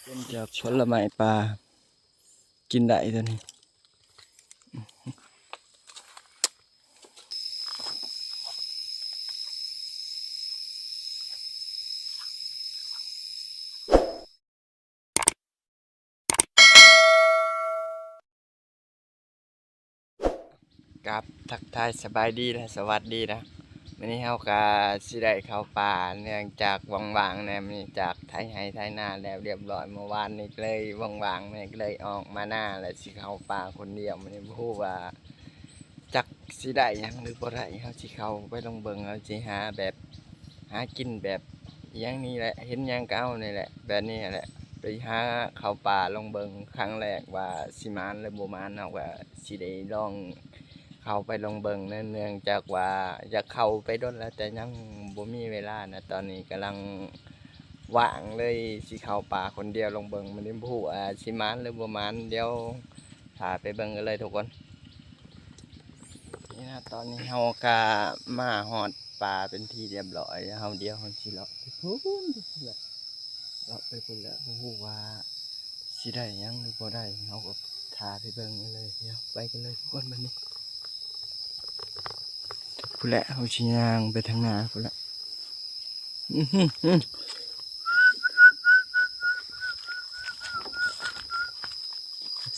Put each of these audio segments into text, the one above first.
ເປັນຈອກຜົນລະໄມ້ປ່າ ກິນໄດ້ຕົວນີ້. ກາບທັກທາຍສະບາຍດີ ແລະ ສະຫວັດດີນະ. ມື້ນີ້ເຮົາກະຊິໄດ້ເຂົ້າປ່າ ເນື່ອງຈາກວ່າງໆແດ່ ມື້ນີ້ຈາກໄຖໄຮ່ໄຖນາແລ້ວຮຽບຮ້ອຍ. ມື້ວານນີ້ກະເລີຍວ່າງໆ ມື້ນີ້ກະເລີຍອອກມານາ ແລະ ຊິເຂົ້າປ່າຄົນດຽວ. ມື້ນີ້ບໍ່ຮູ້ວ່າຈັກຊິໄດ້ຫຍັງຫຼືບໍ່ໄດ້. ເຮົາຊິເຂົ້າໄປລອງເບິ່ງ ເຮົາຊິຫາແບບ ຫາກິນແບບຫຍັງນີ້ແຫຼະ ເຫັນຫຍັງກະເອົານີ້ແຫຼະ ແບບນີ້ແຫຼະ. ໄປຫາເຂົ້າປ່າລອງເບິ່ງຄັ້ງແລກວ່າຊິໝານຫຼືບໍ່ໝານ. ເຮົາກະຊິໄດ້ລອງເຂົ້າໄປລອງເບິ່ງເນາະ ເນື່ອງຈາກວ່າຢາກເຂົ້າໄປດົນແລ້ວ ແຕ່ຍັງບໍ່ມີເວລານະ. ຕອນນີ້ກຳລັງວ່າງເລີຍ ຊິເຂົ້າປ່າຄົນດຽວລອງເບິ່ງ. ມື້ນີ້ບໍ່ຮູ້ວ່າຊິໝານຫຼືບໍ່ໝານ ດຽວຖ້າໄປເບິ່ງກັນເລີຍທຸກຄົນ. ນີ້ນະ ຕອນນີ້ເຮົາກະມາຮອດປ່າເປັນທີ່ຮຽບຮ້ອຍແລ້ວ. ເຮົາ ດຽວເຮົາຊິເລາະໄປພຸ້ນ ໄປພຸ້ນແຫຼະ ເລາະໄປພຸ້ນແຫຼະ. ບໍ່ຮູ້ວ່າຊິໄດ້ຫຍັງຫຼືບໍ່ໄດ້ ເຮົາກະຖ້າໄປເບິ່ງກັນເລີຍ. ດຽວໄປກັນເລີຍທຸກຄົນ ບາດນີ້. ພຸ້ນແຫຼະ ເຮົາຊິຍ່າງໄປທາງໜ້າພຸ້ນແຫຼະ. ອືຫື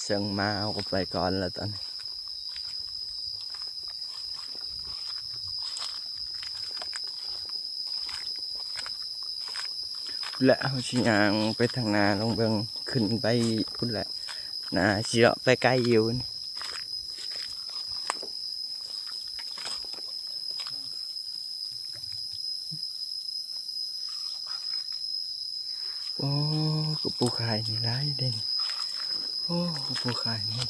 ເຊິ່ງມາເຮົາກະໄປກ່ອນແລ້ວຕອນນີ້. ພຸ້ນແຫຼະ ເຮົາຊິຍ່າງໄປທາງໜ້າລອງເບິ່ງ ຂຶ້ນໄປພຸ້ນແຫຼະ ໜ້າຊິເລາະໄປໄກຢູ່. ໂອ້ ກະປູຂາຍນີ້ຫຼາຍເດ້. ໂອ້ ກະປູຂາຍນີ້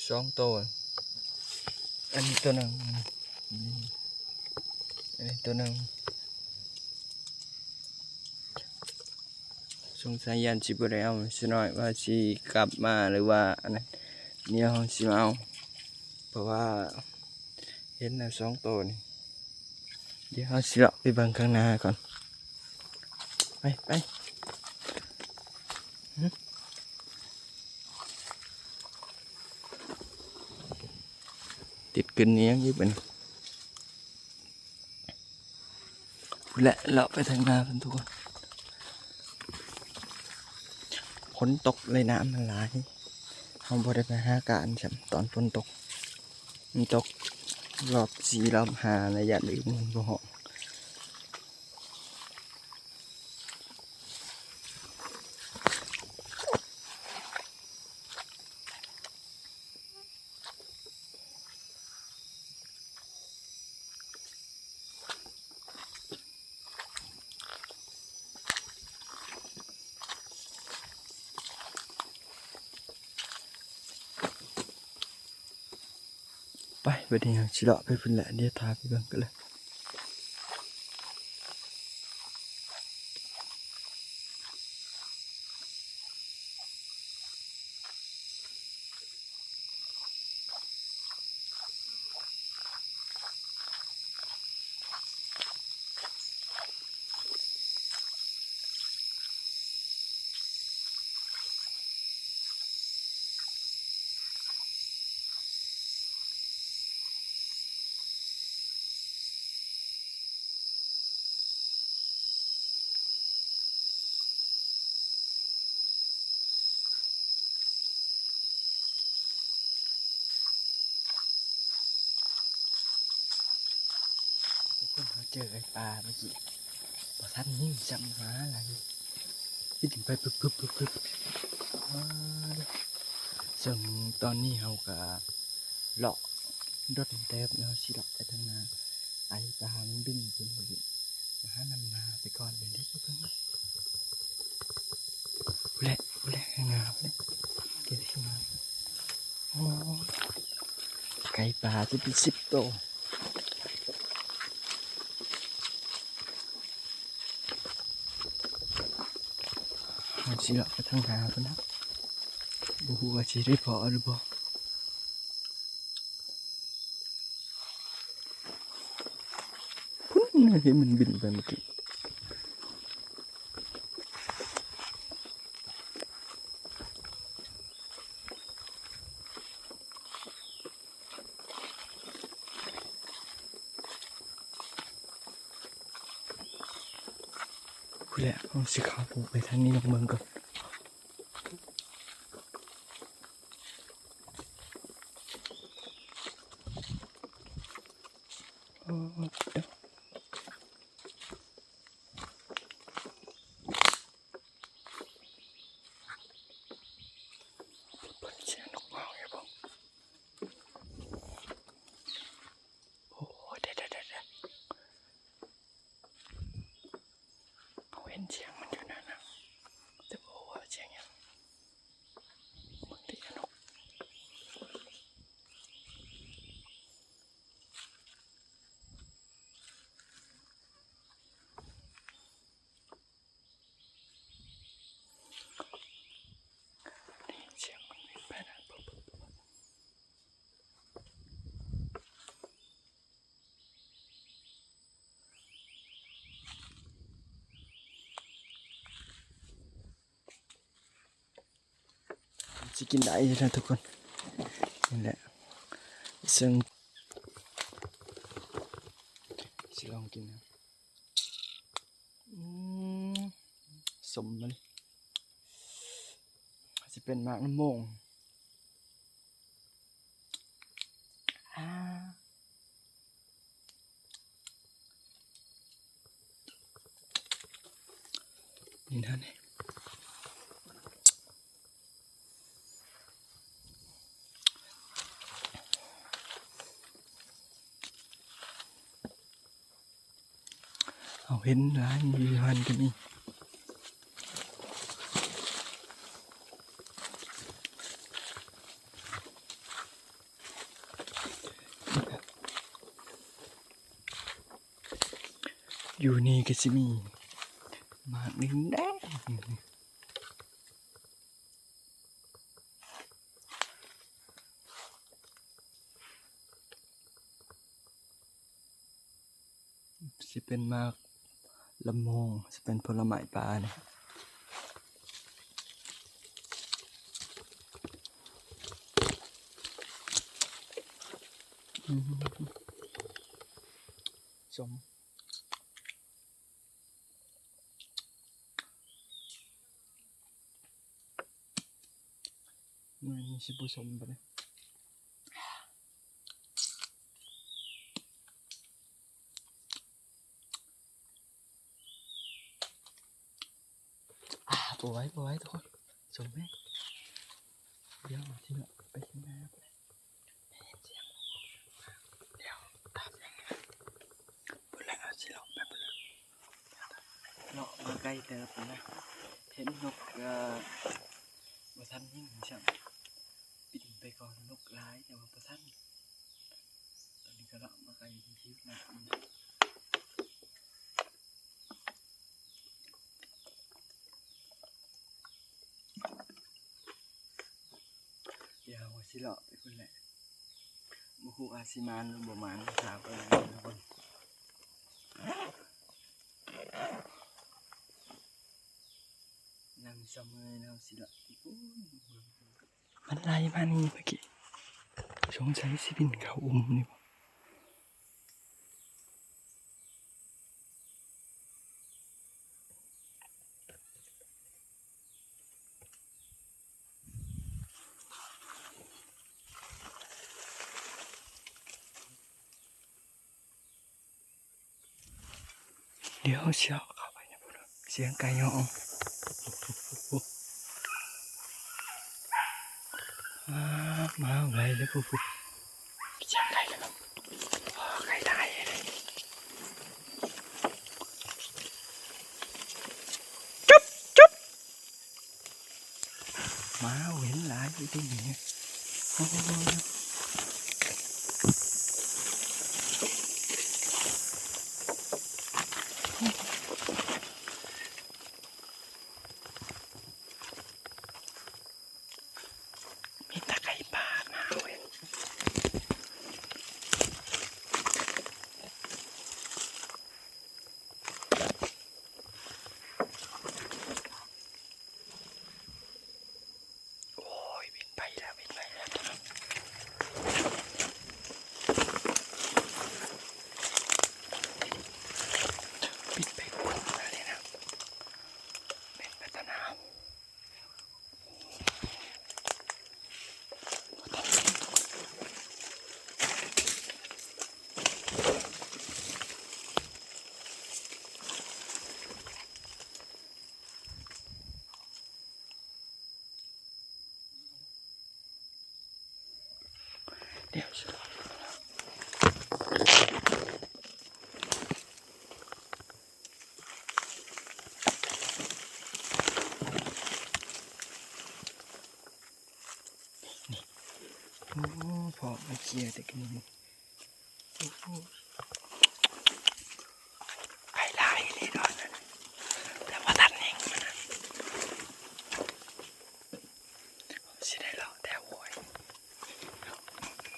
ສອງໂຕ ອັນນີ້ໂຕໜຶ່ງ ອັນນີ້ໂຕໜຶ່ງ. ສົງໄສຢ້ານຊິບໍ່ໄດ້ເອົາ ສະນ້ອຍວ່າຊິກັບມາ ຫຼືວ່າອັນນັ້ນ ດຽວເຮົາຊິມາເອົາ ເພາະວ່າເຫັນແລ້ວສອງໂຕນີ້. ດຽວເຮົາຊິເລາະໄປເບິ່ງຂ້າງໜ້າກ່ອນ. ໄປ ໄປ ຫຶ ຕິດກຶນອີ່ຫຍັງອີກບາດນີ້. ພຸ້ນແຫຼະ ເລາະໄປທາງໜ້າພຸ້ນທຸກຄົນ. ຝົນຕົກເລີຍ ນ້ຳມັນຫຼາຍ ເຮົາບໍ່ໄດ້ໄປຫາການຊ້ຳຕອນຝົນຕົກ. ມັນຕົກຮອບສີ່ຮອບຫ້າແລ້ວ ຢ້ານອື່ນມັນບໍ່ຮອດ. ໄປ ບາດນີ້ເຮົາຊິເລາະໄປພຸ້ນແຫຼະ ດຽວຖ້າໄປເບິ່ງກັນເລີຍ. ທຸກຄົນ ເຮົາເຈີໄກ່ປ່າເມື່ອກີ້ ບໍ່ທັນຍິງຊ້ຳ ຫາຫຼາຍ ບິນໄປປຶບໆໆໆ ເຊິ່ງຕອນນີ້ເຮົາກະເລາະດົນເຕີບເນາະ ຊິເລາະໄປທາງໜ້າ ໄກ່ປ່າມັນບິນຂຶ້ນ ມາຫານຳໜ້າໄປກ່ອນເດີທຸກຄົນ. ພຸ້ນແຫຼະ ພຸ້ນແຫຼະ ຂ້າງໜ້າພຸ້ນແຫຼະ ເຫັນຂ້າງໜ້າ. ໂອ້ ໄກ່ປ່າເປັນສິບໂຕ. ເຮົາຊິເລາະໄປທາງໜ້າພຸ້ນນະ ບໍ່ຮູ້ວ່າຊິໄດ້ພໍ້ຫຼືບໍ່. ພຸ້ນ ເຫັນມັນບິນໄປເມື່ອກີ້. ພຸ້ນແຫຼະ ເຮົາຊິເຂົ້າໄປທາງນີ້ ລອງເບິ່ງກ່ອນ. ໂອ້ ເບິ່ງສຽງນົກຮ້ອງຢູ່ບໍ່? ໂອ້ ເດ ເດ ເດ ເດ. ເຮົາເຫັນສຽງມັນຢູ່ນັ້ນນະ ແຕ່ບໍ່ຮູ້ວ່າສຽງຫຍັງ. ເບິ່ງຕິ ນະນົກ. ໄດ້ຍິນສຽງມັນບິນໄປນະ ປຶບ ປຶບ ປຶບ. ຊິກິນໄດ້ຢູ່ນະທຸກຄົນ. ນີ້ແຫຼະ ເຊິ່ງຊິລອງກິນນະ. ອືມ ສົ້ມມັນ ຊິເປັນໝາກລຳໂມງ. ອາ ນີ້ນະນີ້. ເຮົາເຫັນຫຼາຍຢູ່ຫັ້ນກໍມີ. ຢູ່ນີ້ກໍຊິມີໝາກແດງໆ. ຊິເປັນໝາກລຳໂມງ ຊິເປັນຜົນລະໄມ້ປ່ານີ້. ອືມ ສົ້ມ. ໜ່ວຍນີ້ຊິບໍ່ສົ້ມປານໃດ. ອາ ບໍ່ໄຫວ ບໍ່ໄຫວທຸກຄົນ ສົ້ມແຮງ. ດຽວຊິເລາະໄປເທິງໜ້າພຸ້ນແຫຼະ ໄດ້ຍິນສຽງ ດຽວຕາມຫຍັງ ພຸ້ນແຫຼະ ເຮົາຊິເລາະໄປພຸ້ນແຫຼະ. ເລາະມາໄກເຕີບແລ້ວນະ ເຫັນນົກ ເອີ ບໍ່ທັນຍິງຊ້ຳ ປິ່ນໄປກ່ອນ ນົກຫຼາຍແຕ່ວ່າບໍ່ທັນ. ຕອນນີ້ກໍເລາະມາໄກເຖິງທີ່ນະ. ດຽວເຮົາຊິເລາະໄປພຸ້ນແຫຼະ ບໍ່ຮູ້ວ່າຊິໝານຫຼືບໍ່ໝານ ຖ້າເບິ່ງທຸກຄົນ. ນັ່ງຊະເມີຍ ເຮົາຊິເລາະໄປພຸ້ນ. ມັນໄຫຼມານີ້ເມື່ອກີ້ ສົງໄສຊິບິນເຂົ້າອຸ່ມນີ້ບໍ? ດຽວເຊາະເຂົ້າໄປນະພຸ້ນ ສຽງໄກ່ຮ້ອງ. ອາ ມາໄວເດີພຸ້ນ ສຽງໄກ່ລະ ໂອ້ ໄກ່ຕາຍ. ຈຸບ ຈຸບ. ໝາເຫັນຫຼາຍຢູ່ທີ່ນີ້ ໂອ້ຍ ມີແຕ່ໄກ່ປ່າ ໝາເຫັນ. ໂອ້ຍ ບິນໄປແລ້ວ ບິນໄປແລ້ວຕົວນັ້ນ. ເກຍແຕ່ກິນໝົດ. ໂອ້ໂຫ ໄປຫຼາຍອີ່ຫຼີດອກນັ້ນ ແຕ່ບໍ່ທັນແຮງມັນນະ. ຊິໄດ້ເລາະແຖວຫ້ວຍ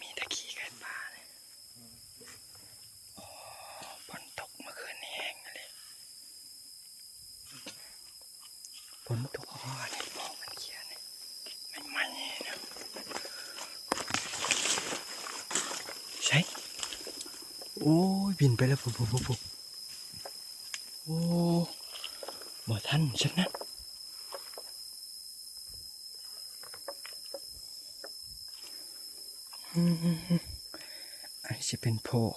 ມີແຕ່ຂີ້ໄກ່ປ່ານີ້. ໂອ້ ຝົນຕົກເມື່ອຄືນນີ້ແຮງອີ່ຫຼີ. ຝົນຕົກ ອໍ ອັນນີ້ໝອກມັນເຂຍນີ້ ໃໝ່ໆນີ້ນະ. ໃສ? ໂອ້ຍ ບິນໄປແລ້ວ ພຸ້ນໆໆໆ. ໂອ້ ບໍ່ທັນຊັ້ນນະ. ອືມ ອັນນີ້ຊິເປັນພວກ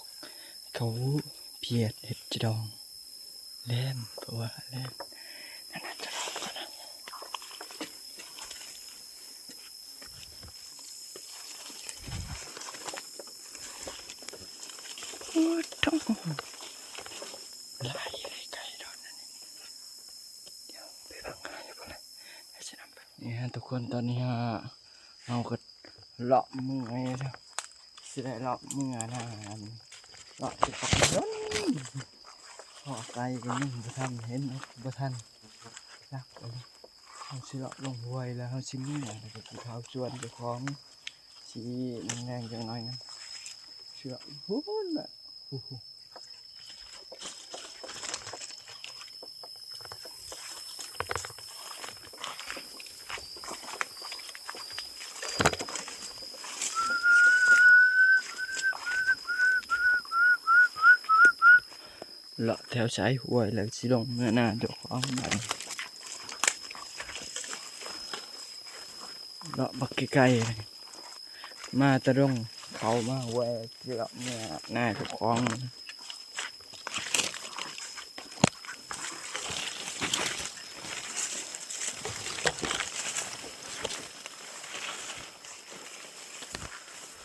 ເຂົາພຽດເຫັດຈະດອງ ແລ້ມ ເພາະວ່າແລ້ມ ອັນນັ້ນຈະດອງກ່ອນນະ. ໂອ້ໂທ້ ຫຼາຍເລີຍ ໄກ່ດອກນັ້ນ. ດຽວໄປເບິ່ງຫາຢູ່ພຸ້ນລະ ດຽວຊິນຳໄປ. ນີ້ຮະທຸກຄົນ ຕອນນີ້ຮະ ເຮົາກໍເລາະເມື່ອຍແລ້ວ ຊິໄດ້ເລາະເມືອນະ. ອັນເລາະຊິໄປດົນ ພໍ້ໄກ່ກໍຍັງບໍ່ທັນເຫັນ ບໍ່ທັນຈັກ. ເຮົາຊິເລາະລົງຫ້ວຍແລ້ວເຮົາຊິເມືອ ແລ້ວກໍຊິເຂົ້າສວນເຈົ້າຂອງ ຊິແລງໆ ຈັກໜ້ອຍໜຶ່ງ ເຊາະພຸ້ນລະ. ໂອ້ໂຫ ເລາະແຖວຊາຍຫ້ວຍແລ້ວຊິລົງເມືອນາເຈົ້າຂອງບາດນີ້. ເລາະບັກໄກໆ ມາແຕ່ດົງເຂົ້າມາຫ້ວຍ ຊິເລາະເມືອນາເຈົ້າຂອງ.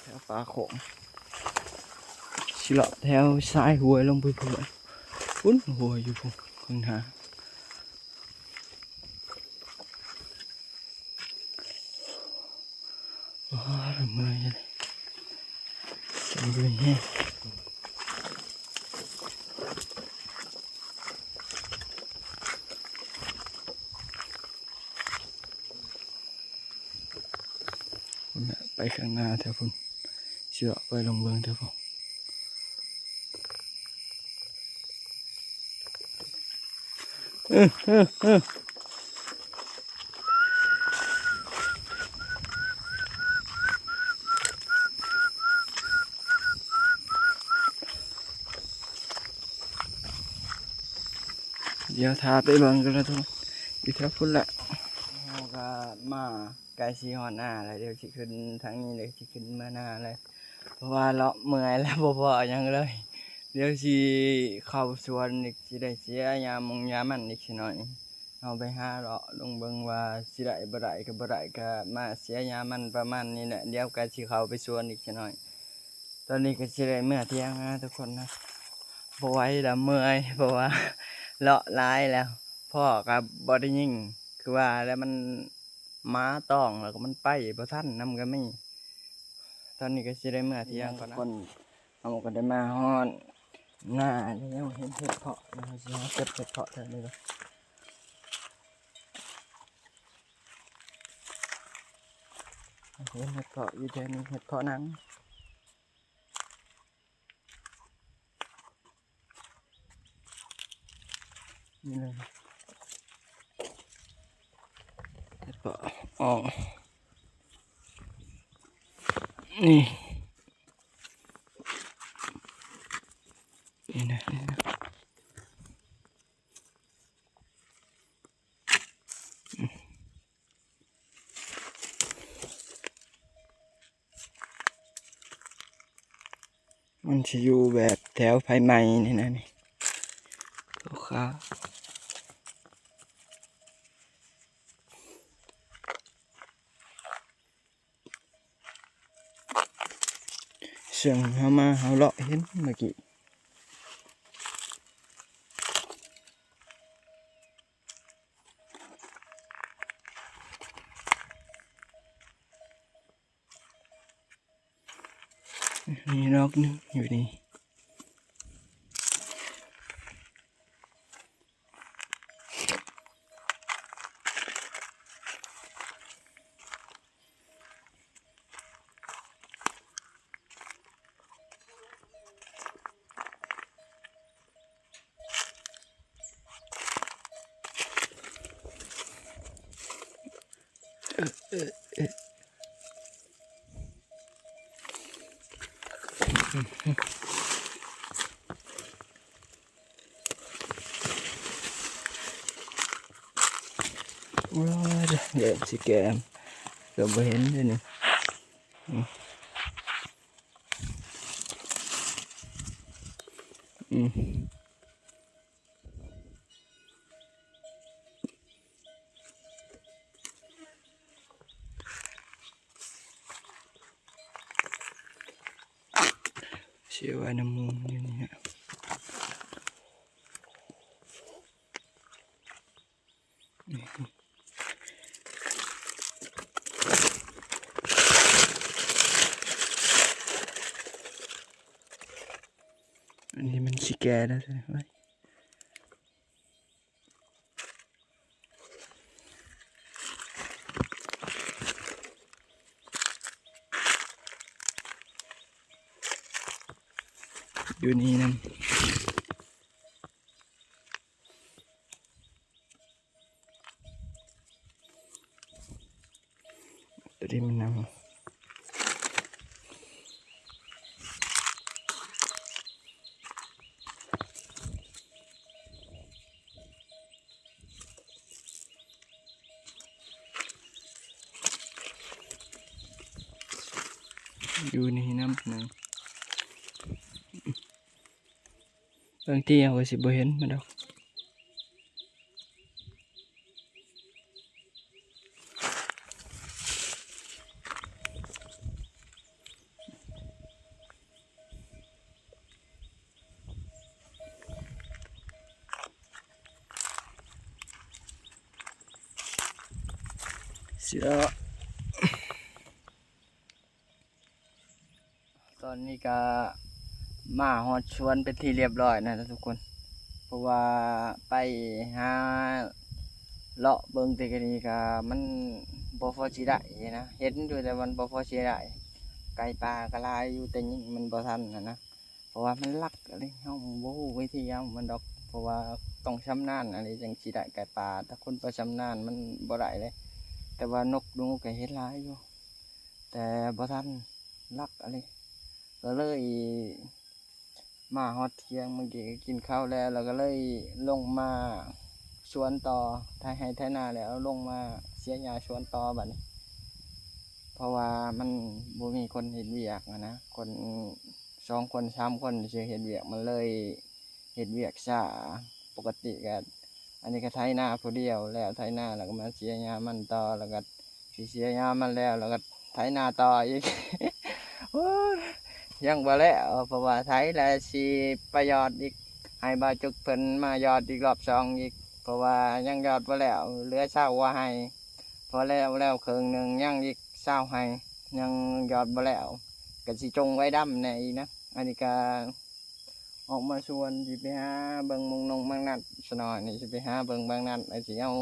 ແຖວປ່າໂຂງ ຊິເລາະແຖວຊາຍຫ້ວຍລົງໄປພຸ້ນ ພຸ້ນຫ້ວຍຢູ່ພຸ້ນ ຂ້າງໜ້າ. ໂອ້ຍ ເມື່ອຍ ເມື່ອຍແຮງ. ພຸ້ນນະ ໄປຂ້າງໜ້າແຖວພຸ້ນ ຊິເລາະໄປລອງເບິ່ງແຖວພຸ້ນ. ເອີ ເອີ ເອີ ດຽວຖ້າໄປເບິ່ງກັນລະທຸກຄົນ ຢູ່ແຖວພຸ້ນລະ. ເຮົາກໍມາ ໃກ້ຊິຮອດນາແລ້ວ ດຽວຊິຂຶ້ນທາງນີ້ເລີຍ ຊິຂຶ້ນເມືອນາເລີຍ ເພາະວ່າເລາະເມື່ອຍແລ້ວ ບໍ່ພໍຫຍັງເລີຍ. ດຽວຊິເຂົ້າສວນອີກ ຊິໄດ້ເສຍຢາມົງຢາມັນອີກຊະໜ້ອຍ. ເຮົາໄປຫາເລາະລົງເບິ່ງວ່າຊິໄດ້ບໍ່ໄດ້ ກໍບໍ່ໄດ້ ກໍມາເສຍຢາມັນປະມານນີ້ແຫຼະ. ດຽວກໍຊິເຂົ້າໄປສວນອີກຊະໜ້ອຍ. ຕອນນີ້ກໍຊິໄດ້ເມືອທ່ຽງນະທຸກຄົນນະ ບໍ່ໄຫວແລ້ວ ເມື່ອຍ ເພາະວ່າເລາະຫຼາຍແລ້ວ ພໍ້ກໍບໍ່ໄດ້ຍິງ ຄືວ່າແລ້ວ ມັນ ໝາຕ້ອງ ແລ້ວກໍມັນໄປບໍ່ທັນນຳກໍມີ. ຕອນນີ້ກໍຊິໄດ້ເມືອທ່ຽງກ່ອນນະ ເຮົາກໍໄດ້ມາຮອດນາແລ້ວ ເຫັນເຫັດເພາະແລ້ວ ເຮົາຊິຫາເກັບເຫັດເພາະແຖວນີ້ກ່ອນ. ເຫັນເຫັດເພາະຢູ່ແຖວນີ້ ເຫັດເພາະໜັງ. ນີ້ເລີຍ ເຫັດເພາະ ອໍ ນີ້ ນີ້ນະ ນີ້ນະ. ມັນຊິຢູ່ແບບແຖວໄຟໄໝ້ນີ້ນະ ນີ້ ຂາວໆ. ເຊິ່ງເຮົາມາ ເຮົາເລາະເຫັນເມື່ອກີ້. ເ ມີດອກໜຶ່ງຢູ່ນີ້. ວ້າ ດຽວຊິແກມ ກໍບໍ່ເຫັນເດ້ນີ້. ອືມ ອືມ. ເຊໄວ້ນ້ຳມູນຢູ່ນີ້. ອັນນີ້ມັນຊິແກ່ແລ້ວ ຢູ່ນີ້ນຳ. ຕົວນີ້ມັນນຳ ຢູ່ໃນນ້ຳນະ. ບາງທີເຮົາກໍຊິບໍ່ເຫັນມັນດອກ. ເສືອ ຕອນນີ້ກະມາຮອດສວນເປັນທີ່ລຽບລ້ອຍນະທຸກຄົນ ເພາະວ່າໄປຫາເລາະເບິ່ງແຕ່ກະນີ້ກະມັນບໍ່ພໍຊິໄດ້ນະ ເຫັນຢູ່ແຕ່ມັນບໍ່ພໍຊິໄດ້ ໄກ່ປ່າກະຫຼາຍຢູ່ ແຕ່ຍິງມັນບໍ່ທັນຫັ້ນນະ ເພາະວ່າມັນລັກອີ່ຫຼີ ເຮົາບໍ່ຮູ້ວິທີເອົາມັນດອກ ເພາະວ່າຕ້ອງຊຳນານອີ່ຫຼີ ຈັ່ງຊິໄດ້ໄກ່ປ່າ ຖ້າຄົນບໍ່ຊຳນານມັນບໍ່ໄດ້ເດ້ ແຕ່ວ່ານົກໜູກະເຫັນຫຼາຍຢູ່ ແຕ່ບໍ່ທັນ ລັກອີ່ຫຼີ ກໍເລີຍມາຮອດທ່ຽງ ມື້ກີ້ກິນເຂົ້າແລ້ວ ແລ້ວກໍເລີຍລົງມາສວນຕໍ່ ໄຖໄຮ່ໄຖນາແລ້ວ ລົງມາເສຍຫຍ້າສວນຕໍ່ບັດນີ້ ເພາະວ່າມັນບໍ່ມີຄົນເຮັດວຽກຫັ້ນນະ ຄົນສອງຄົນສາມຄົນຊື່ເຮັດວຽກ ມັນເລີຍເຮັດວຽກຊ້າ ປົກກະຕິກໍ ອັນນີ້ກໍໄຖນາຜູ້ດຽວ ແລ້ວໄຖນາແລ້ວກໍມາເສຍຫຍ້າມັນຕໍ່ ແລ້ວກໍຊິເສຍຫຍ້າມັນແລ້ວ ແລ້ວກໍໄຖນາຕໍ່ອີກ ໂອ້ຍ ຍັງບໍ່ແລ້ວ ເພາະວ່າໄຖແລ້ວຊິໄປຢອດອີກ ໃຫ້ບ່າວຈຸກເພິ່ນມາຢອດອີກລອບສອງອີກ ເພາະວ່າຍັງຢອດບໍ່ແລ້ວ ເຫຼືອຊາວກວ່າໄຮ່ ພໍແລ້ວ ແລ້ວເຄິ່ງໜຶ່ງ ຍັງອີກຊາວໄຮ່ ຍັງຢອດບໍ່ແລ້ວ ກໍຊິຈົ່ງໄວ້ດຳແດ່ອີກນະ ອັນນີ້ກໍ ອອກມາສວນ ຊິໄປຫາເບິ່ງໝາກນົງໝາກນັດຊະໜ້ອຍນີ້ ຊິໄປຫາເບິ່ງໝາກນັດ ແລ້ວຊິເອົາ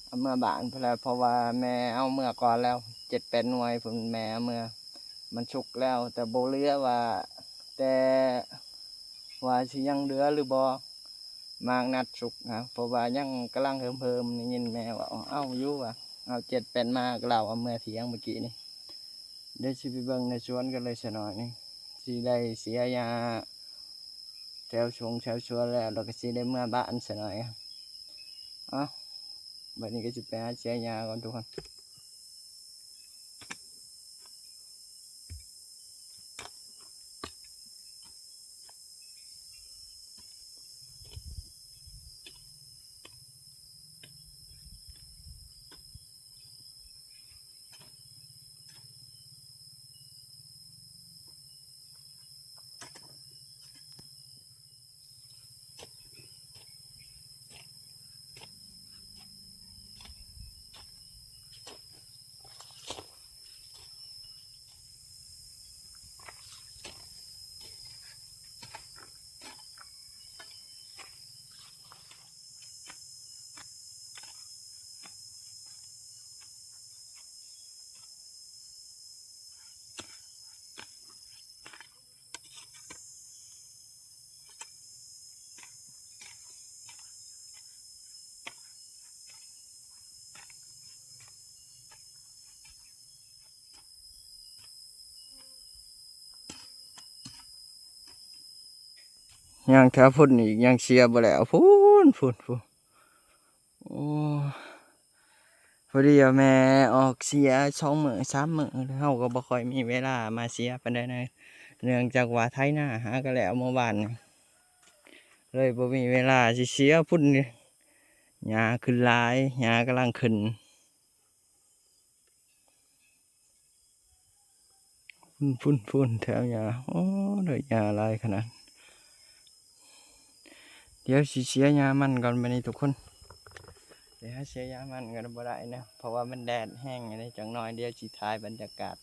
ເອົາເມືອບ້ານພຸ້ນແຫຼະ ເພາະວ່າແມ່ເອົາເມືອກ່ອນແລ້ວ ເຈັດແປດໜ່ວຍພຸ້ນ ແມ່ເອົາເມືອ ມັນສຸກແລ້ວ ແຕ່ບໍ່ເຫຼືອວ່າ ແຕ່ວ່າຊິຍັງເຫຼືອຫຼືບໍ່ ໝາກນັດສຸກນະ ເພາະວ່າຍັງກຳລັງເຫິມໆ ໄດ້ຍິນແມ່ເວົ້າ ເອົາຢູ່ວ່າ ເອົາເຈັດແປດໝາກ ລາວເອົາເມືອທ່ຽງມື້ກີ້ນີ້. ດຽວຊິໄປເບິ່ງໃນສວນກັນເລີຍຊະໜ້ອຍນີ້ ຊິໄດ້ເສຍຫຍ້າແຖວຊົງແຖວສວນແລ້ວ ແລ້ວກໍຊິໄດ້ເມືອບ້ານຊະໜ້ອຍ. ເອົ້າ ບັດນີ້ກໍຊິໄປຫາເສຍຫຍ້າກ່ອນທຸກຄົນ. ຍັງຖ້າພຸ້ນອີກ ຍັງເສຍບໍ່ແລ້ວ ພຸ້ນ ພຸ້ນ ພຸ້ນ. ໂອ້ ພໍດີວ່າແມ່ອອກເສຍສອງມື້ສາມມື້ ເຮົາກໍບໍ່ຄ່ອຍມີເວລາມາເສຍປານໃດນະ ເນື່ອງຈາກວ່າໄຖນາຫາກໍແລ້ວມື້ວານນີ້ ເລີຍບໍ່ມີເວລາຊິເສຍພຸ້ນ. ຫຍ້າຂຶ້ນຫຼາຍ ຫຍ້າກຳລັງຂຶ້ນ. ພຸ້ນໆໆ ແຖວຫຍ້າ ໂອ້ ໄດ້ຫຍ້າຫຼາຍຂະໜາດ. ດຽວຊິເສຍຫຍ້າມັນກ່ອນບັດນີ້ທຸກຄົນ ຊິຫາເສຍຫຍ້າມັນກໍບໍ່ໄດ້ນະ ເພາະວ່າມັນແດດແຮງເດ້. ຈັກໜ້ອຍດຽວຊິຖ່າຍບັນຍາກາດ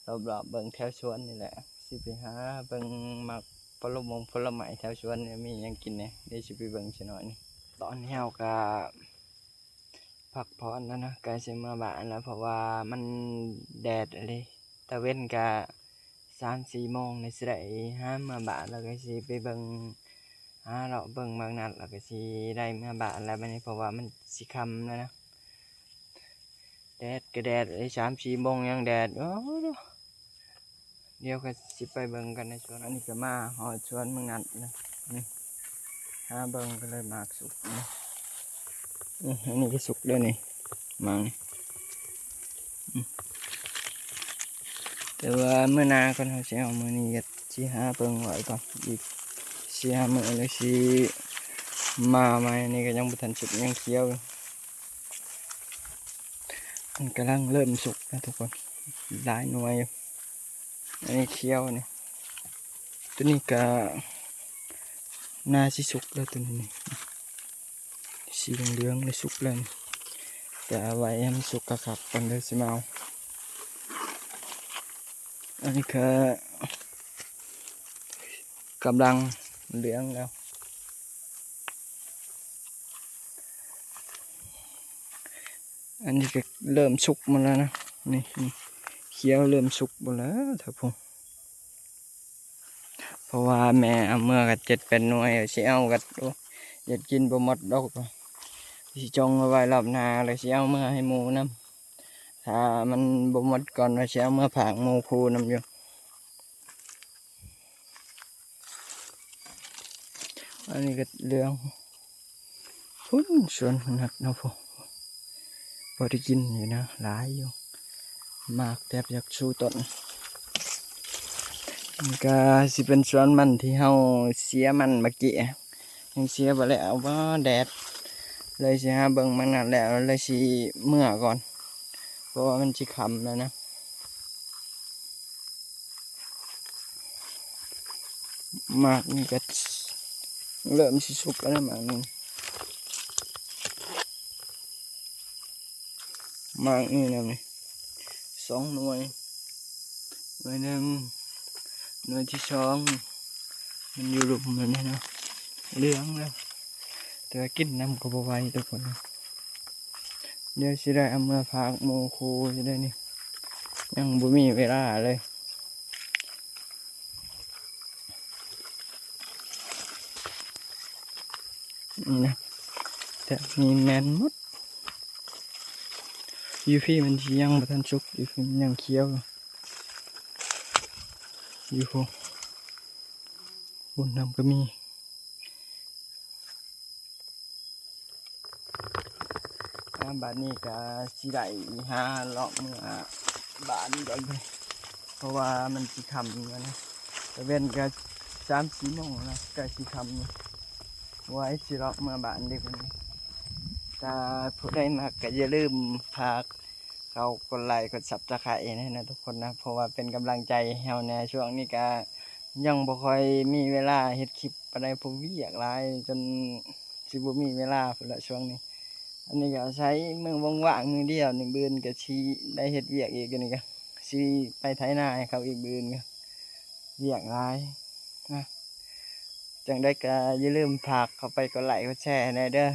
ລອບໆເບິ່ງແຖວສວນນີ້ແຫຼະ ຊິໄປຫາເບິ່ງໝາກຜົນລະມົງຜົນລະໄມ້ແຖວສວນນີ້ມີຫຍັງກິນແດ່ ດຽວຊິໄປເບິ່ງຈັກໜ້ອຍນີ້. ຕອນນີ້ເຮົາກໍ ພັກຜ່ອນແລ້ວເນາະ ໃກ້ຊິເມືອບ້ານແລ້ວ ເພາະວ່າມັນແດດອີ່ຫຼີ. ຕາເວັນກະສາມສີ່ໂມງນີ້ຊິໄດ້ຫາເມືອບ້ານ ແລ້ວກໍຊິໄປເບິ່ງ ຫາເລາະເບິ່ງໝາກນັດ ແລ້ວກໍຊິໄດ້ເມືອບ້ານແລ້ວບັດນີ້ ເພາະວ່າມັນຊິຄ່ຳແລ້ວນະ. ແດດກໍແດດ ສາມສີ່ໂມງຍັງແດດ ໂອ້ ດຽວກໍຊິໄປເບິ່ງກັນໃນສວນ. ອັນນີ້ກໍມາຮອດສວນໝາກນັດແລ້ວ ນີ້ ຫາເບິ່ງກໍເລີຍໝາກສຸກນີ້ ນີ້ ອັນນີ້ກໍສຸກແລ້ວນີ້ ໝາກນີ້ ອືມ ແຕ່ວ່າມື້ໜ້າກ່ອນເຮົາຊິເອົາ ມື້ນີ້ກໍຊິຫາເບິ່ງໄວ້ກ່ອນ ອີກສີ່ຫ້າມື້ແລ້ວຊິມາໃໝ່. ນີ້ກໍຍັງບໍ່ທັນສຸກ ຍັງຂຽວຢູ່. ມັນກຳລັງເລີ່ມສຸກນະທຸກຄົນ ຫຼາຍໜ່ວຍຢູ່. ອັນນີ້ຂຽວນີ້ ຕົວນີ້ກະໜ້າຊິສຸກແລ້ວ ຕົວນີ້ນີ້ ສີເຫຼືອງໆ ນີ້ສຸກແລ້ວນີ້ ກະໄວ້ໃຫ້ມັນສຸກຄັກໆກ່ອນເດີ ຊິມາເອົາ. ອັນນີ້ກະກຳລັງເຫຼືອງແລ້ວ. ອັນນີ້ກໍເລີ່ມສຸກໝົດແລ້ວນະ ນີ້ ນີ້ຂຽວເລີ່ມສຸກໝົດແລ້ວ ຖ້າພຸ້ນ ເພາະວ່າແມ່ເອົາເມືອກໍເຈັດແປດໜ່ວຍ ຊິເອົາກໍ ໂອ້ ເຮັດກິນບໍ່ໝົດດອກ ຊິຈົ່ງເອົາໄວ້ລອບໜ້າ ແລ້ວຊິເອົາເມືອໃຫ້ໝູ່ນຳ ຖ້າມັນບໍ່ໝົດກ່ອນ ວ່າຊິເອົາເມືອຝາກໝູ່ຄູ່ນຳຢູ່. ອັນນີ້ກໍເຫຼືອງ ພຸ້ນ ສວນຂະໜາດເນາະ ພໍ ພໍໄດ້ກິນຢູ່ນະ ຫຼາຍຢູ່ ໝາກແທບຢາກຊູຕົ້ນ. ມັນກໍຊິເປັນສວນມັນທີ່ເຮົາເສຍມັນເມື່ອກີ້ ຍັງເສຍບໍ່ແລ້ວ ວ່າແດດ ເລີຍຊິຫາເບິ່ງໝາກນັດແລ້ວ ເລີຍຊິເມືອກ່ອນ ເພາະວ່າມັນຊິຄ່ຳແລ້ວນະ. ໝາກນີ້ກໍເລີ່ມຊິສຸກແລ້ວນະ ໝາກນີ້ ໝາກນີ້ນະ ນີ້ສອງໜ່ວຍ ໜ່ວຍໜຶ່ງ ໜ່ວຍທີສອງ ມັນຢູ່ລຸ່ມແບບນີ້ເນາະ ເຫຼືອງແລ້ວ ແຕ່ວ່າກິນນຳກໍບໍ່ໄຫວທຸກຄົນ. ດຽວຊິໄດ້ເອົາເມືອຝາກໝູ່ຄູ່ຢູ່ເດ້ນີ້ ຍັງບໍ່ມີເວລາເລີຍ. ນີ້ນະ ແຖບນີ້ແມ່ນໝົດ ຢູ່ພີ້ມັນຊິຍັງບໍ່ທັນສຸກ ຢູ່ພີ້ມັນຍັງຂຽວຢູ່ພຸ້ນ ບຸນນຳກໍມີ. ອ່າ ບາດນີ້ກໍຊິໄດ້ຫາເລາະເມືອບ້ານກ່ອນ ເພາະວ່າມັນຊິຄ່ຳແລ້ວນະ ຕາເວັນກໍສາມສີ່ໂມງແລ້ວ ໃກ້ຊິຄ່ຳແລ້ວ ວ່າຊິເລາະເມືອບ້ານເດ້. ຖ້າຜູ້ໃດມັກກໍຢ່າລືມຝາກ ເຂົ້າກົດໄລກົດຊັບສະໄຄແດ່ນະທຸກຄົນນະ ເພາະວ່າເປັນກຳລັງໃຈໃຫ້ເຮົາແດ່. ຊ່ວງນີ້ກະຍັງບໍ່ຄ່ອຍມີເວລາເຮັດຄລິບປານໃດ ເພາະວຽກຫຼາຍຈົນຊິບໍ່ມີເວລາພຸ້ນລະຊ່ວງນີ້. ອັນນີ້ກະອາໄສມື້ວ່າງໆ ມື້ດຽວນີ້ ມື້ອື່ນກະຊິໄດ້ເຮັດວຽກອີກ ອັນນີ້ກະຊິໄປໄຖນາໃຫ້ເຂົາອີກ ມື້ອື່ນກະວຽກຫຼາຍນະ. ຈັ່ງໃດກະຢ່າລືມຝາກເຂົ້າໄປກົດໄລກົດແຊໃຫ້ແດ່ເດີ.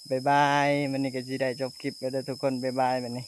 ບາຍບາຍ. ມື້ນີ້ກະຊິໄດ້ຈົບຄລິບແລ້ວເດີທຸກຄົນ. ບາຍບາຍບັດນີ້.